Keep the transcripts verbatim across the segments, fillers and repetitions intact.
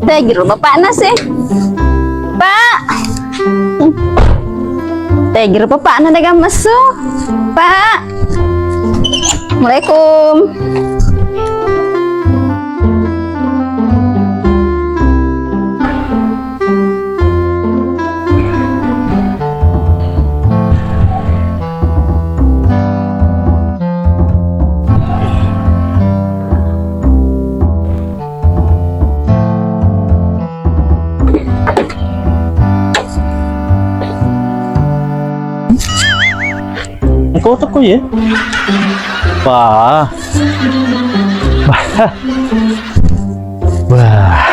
Tegi ro bapakna sih. Pak. Tegi ro bapakna dagang mesu. Pak. Assalamualaikum. Engka otakku ye? Wah. Bah. Wah.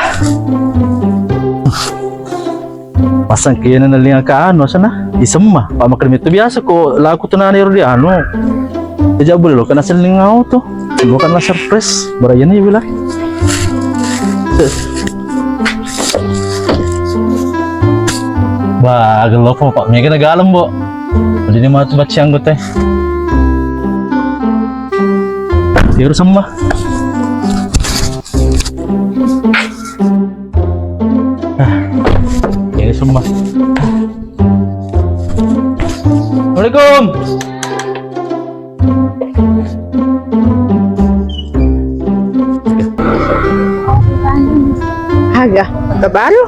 Pasang kena nalinga ka anu sana. Isemma. Pak makan itu biasa ko laku tenana ero di anu. Tidak boleh lo kena seling auto. Lo kena surprise. Barayana ya bila. Bah, gello ko Pak. Mega na galem, Bo. Jadi ni matu baca anggota. Tiru semua. Ah, ini semua. Assalamualaikum. Aga, aga baru.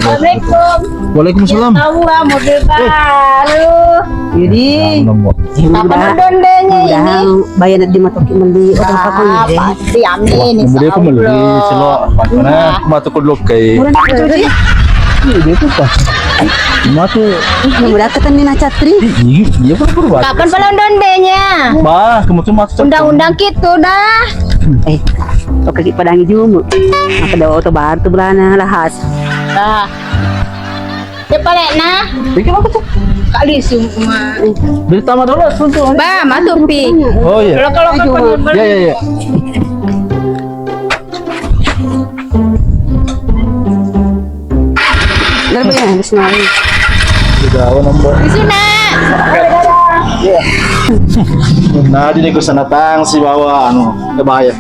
Assalamualaikum. Waalaikumsalam. Tahu lah, mobil baru. Jadi, kapan dondenya ini? Bayar di matoki meli, orang apa pun. Pasti amin, insya Allah. Meli selo, mana matu ko lokai. Iya, dia tuh pas. Matu. Mudah ketemu na Catri. Iya, iya, pura-pura. Kapan pala undang-undangnya? Bah, kamu tuh masuk. Undang-undang gitu dah. Eh, oke, padangi jumu. Maka ada oto baru tuh belana lahas. Dah. Dia pala na. Bikin apa tuh? Kali semua. Beri tambah dulu, tuh. Bah, masuk pi. Oh iya. Kalau, kalau kapan. Ya, ya, ya. Dala ba iya, bismillah. Sudah, awan, Mbak. Isuna. Iya. Nah, di neko sana tang sibawa anu, kebaya.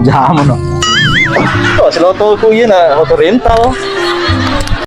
Jamu no. Oh, si loto ku iya na oto rental.